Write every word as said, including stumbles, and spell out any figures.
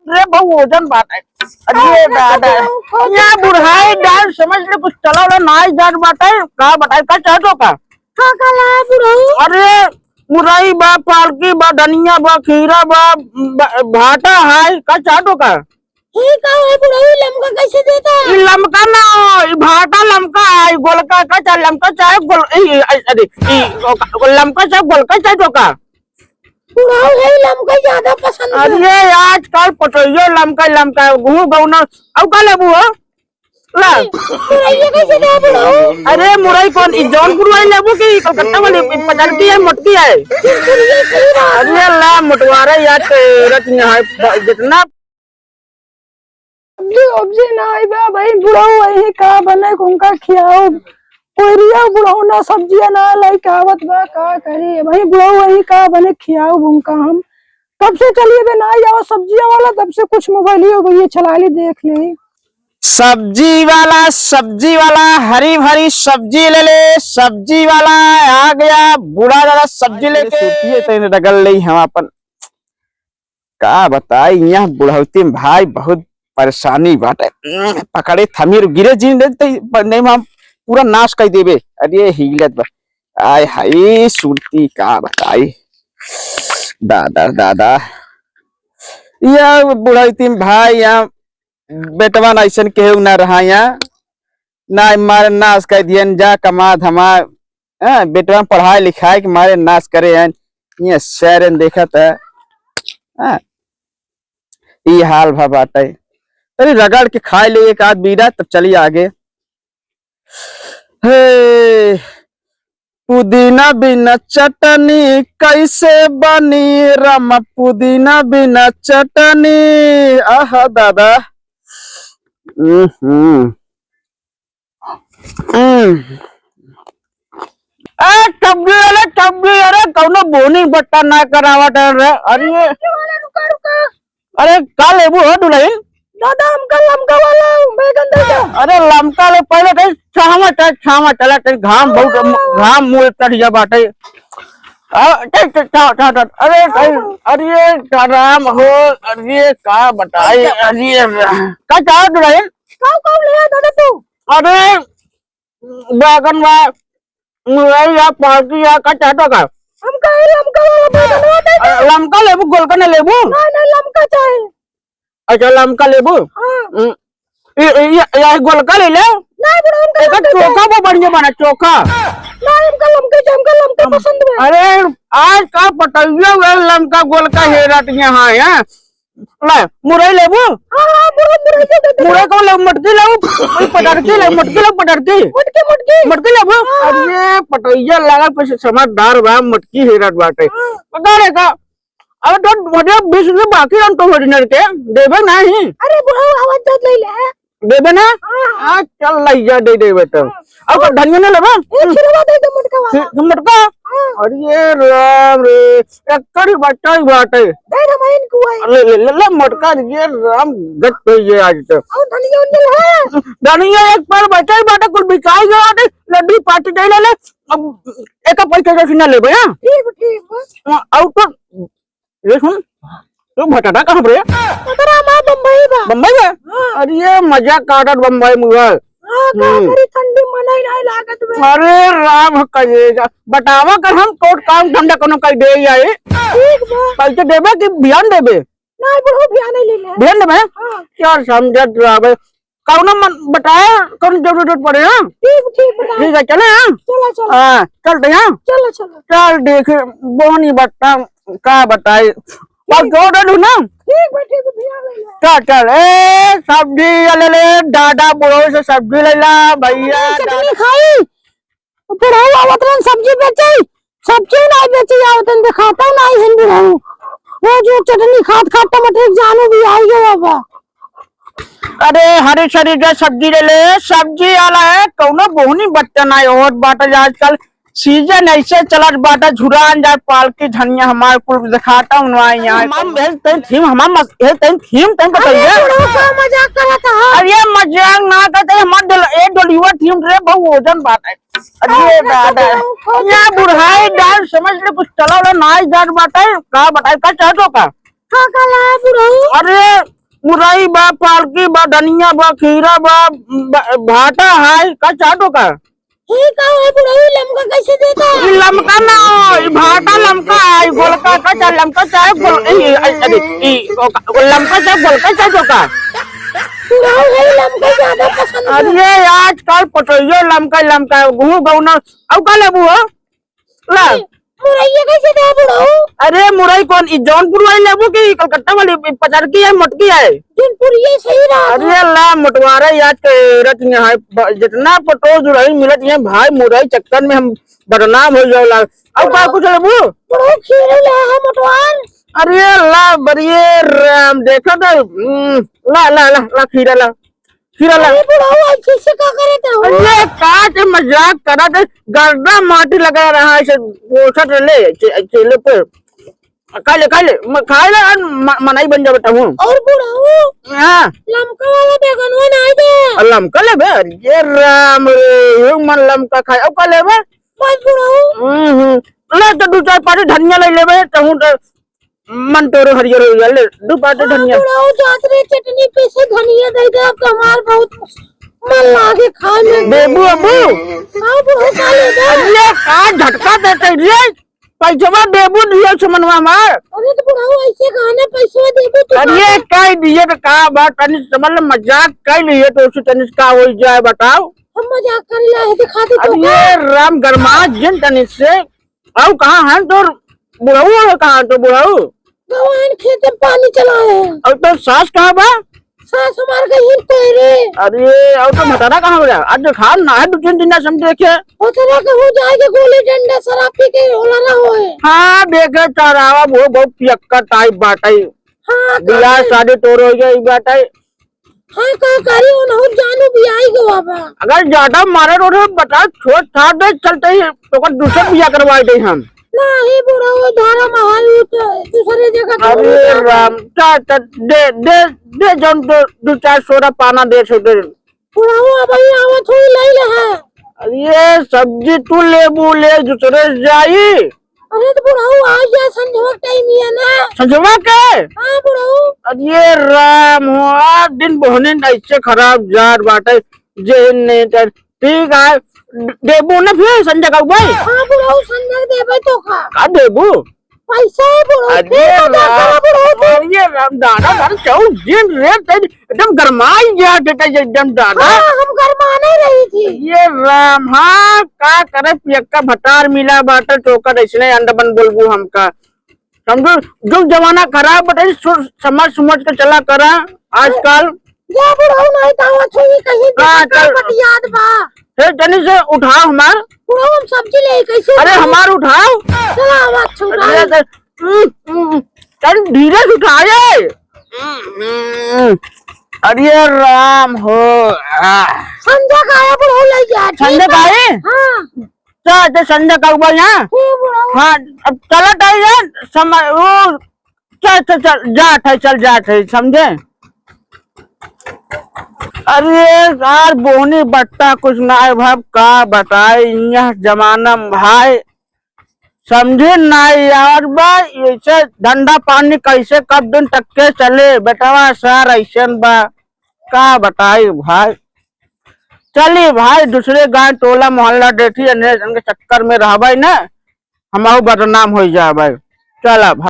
रे, बहुत वजन बाटे। अरे दादा, यहाँ बुढ़ाई डाल समझ ले, कुछ चला वाला नाई जात बाटे, का बताई, का चाहत हो का? का, का ला बुढ़ऊ? अरे, मुरई बा, पालकी बा, धनिया बा, खीरा बा, ब-, भाटा है, का चाहत हो का? ई का है बुढ़ऊ, लमका कैसे देता? ई लमका ना हो, ई भाटा लमका है, ई गोलका का चाहे, लमका चाहे गोल-, ई, ई, अरे, ई, ओ, ओ, लमका चाहे गोलका चाहे तो का? बुढ़ऊ है, लमका ज्यादा पसंद है। अरे, आजकल पटोइयो लमका, लमका, गुहू गौना, अब का लेबू हो? ला। मुरैया कैसे दे बुढ़ऊ? अरे, मुरई कौन, ई जौनपुर वाली लेबू कि कलकत्ता वाली, ई पतरकी है, मोटकी है? अरे, ला, मोटवारा यार, तेरा की यहाँ है, ब-, जितना सब्जी उब्जी ना आई बा भाई, बुढ़ऊ वही का बने, उनका खियाओ। कोई रिया बुढ़ऊ ना सब्जिया ना लाई, कहावत बा, का करी भाई, बुढ़ऊ वही का बने, खियाओ उनका हम। तब से चलिए बे ना आवा सब्जिया वाला, तब से कुछ मोबाइल हो गई, चला ली, देख ले। सब्जी वाला, सब्जी वाला, हरी भरी सब्जी ले ले, सब्जी वाला आ गया, बूढ़ा दादा सब्जी आज लेके। सुतिए तैने रगड़ ले हम अपन। का बताई, यहाँ बुढ़ौती में भाई बहुत परेशानी बाटे। पकड़े थमीर गिरे जी, नहीं तो, नहीं हम पूरा नाश कर देबे। अरे हिलत बा, आय हाय सुरती का बताई दादा, दादा। यह बुढ़ौती में भाई यहाँ बेटवा ना ऐसन केहू ना रहा यहाँ, ना मारे नाश कर दियन जा कमा धमा, हाँ, बेटवा पढ़ाई लिखाई के मारे नाश करे हैं। ये शहरन देखत है, हाँ, ई हाल भा बाटे। अरे रगड़ के खाए ले एक आध बीड़ा, तब चली आगे। हे, पुदीना बिना चटनी कैसे बनी, राम पुदीना बिना चटनी, आहा दादा। हम्म। हम्म। ए, चब्बी, अरे चब्बी, अरे कौनो बोनी बट्टा ना करावत है रे। अरे, अरे, रुका, रुका। अरे, का लेबू हो दुल्हन? दादा, हमका लमका वाला बैगन दे दो। अरे, लमका ले, पहले कहीं छावा चल, छावा चला, कहीं घाम बहुत, हाँ। घाम मुँह चढ़ गया बाटे। आ, चल, चल, चल, चल, चल। अरे, कहीं, अरे, राम हो, अरे, का बताई, अरे, का चाहत रहे? काऊ, काऊ ले आ दादा तू? अरे, बैगन बा, मुरई या पालकी या का चाहत हो का? हमका ये लमका वाला बैगन बा, दे दो। अरे, लमका लेबू, गोलका ना लेबू? नहीं, नहीं, लमका चाहे। अच्छा, लमका लेबू? हाँ। हम्म, ये, ये, ये गोलका ले ले। नहीं, बड़ा हमका एकर लमका चोखा चाहे। वो बढ़िया बना, चोखा। नहीं, हमका लमका चाहे, हमका लमका हम पसंद बा। अरे, आज का पटैया हुआ लमका गोलका हेरत यहाँ है, हाँ? ले, मुरई लेबू? हाँ, हाँ, मुरई, मुरई दे दे। मुरई कौन लेबू? मटकी लेबू? कोई पटरकी लेबू, मटकी लेबू, पटरकी? मटकी, मटकी। मटकी लेबू? हाँ। अरे, पटैया लागल, कुछ समझदार बा, मटकी हेरत बाटे। हाँ। पता नहीं का, अब तो भैया बीस रुपये बाकी हम तो ओरिजिनल के, देबे नहीं। अरे, बुढ़ऊ, आवाज दे ले ले। देबे ना? हाँ, हाँ। हाँ, चल लइया दे देबे तो। हाँ। अब तो धनिया ना लेबे? ए, खिलवा दे दे मोटका वाला। खि-, मोटका? हाँ। अरे राम रे, एक्कड़ी बच्चा ही बाटे। दे दे भाई इनको भाई। ले, ले, ले, ले मोटका, ये राम गत पे ये आज तो। और धनिया उनिया है? धनिया एक पर बच्चा ही बाटे, कुल बिकाई गया बाटे, लड्डू पार्टी दे ले ले। अब एक पैसा से ना लेबे, हाँ? ठीक, ठीक। हाँ, और तो ये सुन, तू भटटा कहाँ पे रे? भटटा हमार बम्बई बा। बम्बई बा? हाँ। अरे ये मजाक काटत बम्बई मुगल। हाँ, का हम्म। करी, ठंडी मनाई नहीं लागत बे। अरे राम करेगा। बतावा कर हम कोट काम धंधा कोनो कर दे आई। ठीक बा। पैसे देबे कि बिहान देबे? नहीं बुढ़ऊ, बिहान नहीं ले ले। बिहान देबे? हाँ। क्या समझत रहा बे? कौनो मन बताए, कौन जरूरत पड़े, हाँ? ठीक, ठीक, बताओ। ठीक है, चले, हाँ? चलो, चलो। हाँ, चलते हैं, हाँ? चलो, चलो। चल, देखे, बोनी बता, का बताई? और ठीक। दो दे दूँ ना? ठीक बा, ठीक बा, भैया, ले लो। चल, चल, ए, सब्जी ले ले, दादा बुढ़ऊ से सब्जी ले ला, भैया, चटनी दादा। खाई? बुढ़ऊ आवत रहन सब्जी बेचे, सब्जी नाई बेचे आवत रहन, देखाता नाई हन बुढ़ऊ। वो जो चटनी खात खात टमाटर जानू भी आई गया बा। अरे हरी सरी जो सब्जी ले ले, सब्जी वाला है, कौनो बोहनी बच्चा नाई होत बाटे आजकल। सीजन ऐसे चलत बाटे, झुरान जाए पालकी धनिया हमार कुल देखाता हूँ ना यहाँ। हमार हेल्थ टाइम थीम, हमार मस-, हेल्थ टाइम थीम टाइम अरे बताइए। बुढ़ऊ का मजाक करत है। अरे मजाक ना करते, हमार डल-, ए डोलिया थीम रे, बहुत वजन बात है। अरे अरे दादा, कतई, कतई, यहाँ बुढ़ाई कतई। डाल समझ ले, कुछ चला वाला नाई जात बाटे, का बताए, का चाहत हो का? का, का ला बुढ़ऊ? अरे, मुरई बा, पालकी बा, धनिया बा, खीरा बा, ब-, भाटा है, का चाटो का? हे का है बुढ़ऊ, लमका कैसे देता है? ई लमका ना हो, ई भाटा लमका है, ई गोलका का चाहे लमका चाहे गोल-, ई, ई, अरे, ई, ओ का, ओ लमका चाहे गोलका चाहे तो का? बुढ़ऊ है लमका ज्यादा पसंद है। अरे आजकल पटोइयो लमका, लमका, गुहूँ गौना, अउ का लेबू हो? ला। मुरैया कैसे दे बुढ़ऊ? अरे मुरई कौन, ई जौनपुर वाली लेबू कि कलकत्ता वाली, ई पचरकी है, मोटकी है? जौनपुरिया सही रहा। अरे ला, मोटवारा याद के रट में है, ब-, जितना पटोल जुड़ई मिलत है भाई, मुरई चक्कर में हम बदनाम हो जाओ ला। अब का बुढ़ऊ। कुछ लेबू? बुढ़ऊ खीरे ले है मोटवार। अरे ला, बरिए राम, देखो तो, हम्म, ला, ला, ला, ला, खीरा ला। खीरा ला। अरे बुढ़ऊ, ऐसे से का करे तो? अरे का के मजाक करा थे, गर्दा माटी लगा रहा है, ऐसे पोछत ले, चे-, चेले पे। खा ले, खा ले, म-, खाए ला, अन म-, मनाई बन जावे तहूँ। और बुढ़ऊ, हाँ। लमका वाला बैगनवा नहीं दे। अ, लमका लेबे? अरे राम रे, ये मन लमका खाए, अब का लेबे? बस बुढ़ऊ। हम्म, हम्म। ले तो दू चार पाटी धनिया ले लेबे, तहूँ तो मन तोरो हरियर हो गया, ले, दू पाटी हाँ, धनिया। बुढ़ऊ जात रे चटनी पीसे धनिया दे दे, अब तो हमार बहुत मन लागे खाए में। देबू अबू? हाँ, बुढ़ऊ का ले दे। अरे, का झटका देते रे? पैसवा देबू दियो सुमनवा हमार। अरे, तो बुढ़ऊ ऐसे कहा ना, पैसवा देबू तू अरे, का? कह दिए तो का बात, तनी समझ ले, मजाक कह लिए तो उसे तनी का हो जाए, बताओ। हम मजाक कर ले, दिखा दे तो अरे, का? राम गरमा जिन तनी से। अउ कहाँ है तोर बुढ़ऊ? अउ कहाँ है तोर बुढ़ऊ? गवान खेत में पानी चलाए हैं। अउ तोर सास कहाँ बा? सास हमार गई है तोरे। अरे, अउ तो भतारा कहाँ हो गया? आज देखा ना है, दो तीन दिन से हम देखे। भतारा कहूँ जाए के गोली डंडा शराब पी के होला ना होए। हाँ, देखे चारावा वो बहुत पियक्का टाइप बाटे। हाँ, बियाह तो शादी तोर हो गया, ई बाटे। हाँ, का करी, उनहु जानू बियाही गवा बा। अगर ज्यादा मारे रोड में बता, छोट छाड़ दे, चलते ही तो ओकर दूसरे बियाह करवाई दे हम। नहीं बुढ़ऊ, धारा महल उ तो दूसरे जगह अरे थोड़ी जाबा। राम, चा, चा, दे, दे, दे जौन तो दू चार सोरा पाना दे छो दे। बुढ़ऊ, अबही आवत होई, लई ले है। अरे सब्जी तू लेबू ले, दूसरे से जाई। अरे तो बुढ़ऊ, आ जा, संझवा के टाइम ही है ना। संझवा के? हाँ बुढ़ऊ। अरे राम हो, आज दिन बहनिन ऐसे खराब जात बाटे, जे नहीं टर-, ठीक है, दे-, देबू ना फिर संझा का भाई? हाँ बुढ़ऊ, संझा के देबे तो का? का देबू? पैसा है बुढ़ऊ, अरे फिर मजाक राम, करा बुढ़ऊ तू। अरे राम, दादा, दादा, चौक दिन रे, तेरी एकदम गरमाई गया बेटा, ये एकदम दादा। हाँ, हम गरमाने रही थी। ये राम, हाँ, का करे, पियक्का भतार मिला बाटे, चोकर ऐसने अंडबन बोलबू हमका। समझो, जो जमाना खराब बाटे, सु-, समझ, समझ के चला करा आजकल। जा बुढ़ऊ, नहीं तो आवत होई कहीं हाँ, देखा चल। बतियात बा। हे, तनी से उठाओ हमार। बुढ़ऊ, हम सब्जी ले कैसे अरे, उठाओ? हमार उठाओ। चला, आवत छो, अरे, उठाओ। तो हम्म, हम्म, तनी धीरे से उठाए। हम्म, अरे राम हो, आ। संझा का आया बुढ़ऊ लई जा, ठीक संझा का बा? आए? हाँ। चल, तो संझा का ऊपर यहाँ। ठीक बुढ़ऊ। हाँ, अब चलत आई है, समय, वो, चल, चल, चल, जात है, चल जात है, समझे? अरे यार, बोहनी बट्टा कुछ ना है, भाई, का बताए, यह जमाना में भाई, समझे ना यार बा, ऐसे धंधा पानी कैसे कब दिन तक के चले, बेटवा सार ऐसन बा, का बताई भाई। चली भाई, दूसरे गांव टोला मोहल्ला देखी, अन्य जन के चक्कर में रहबे ना, हम बदनाम हो जाबे। चला भाई।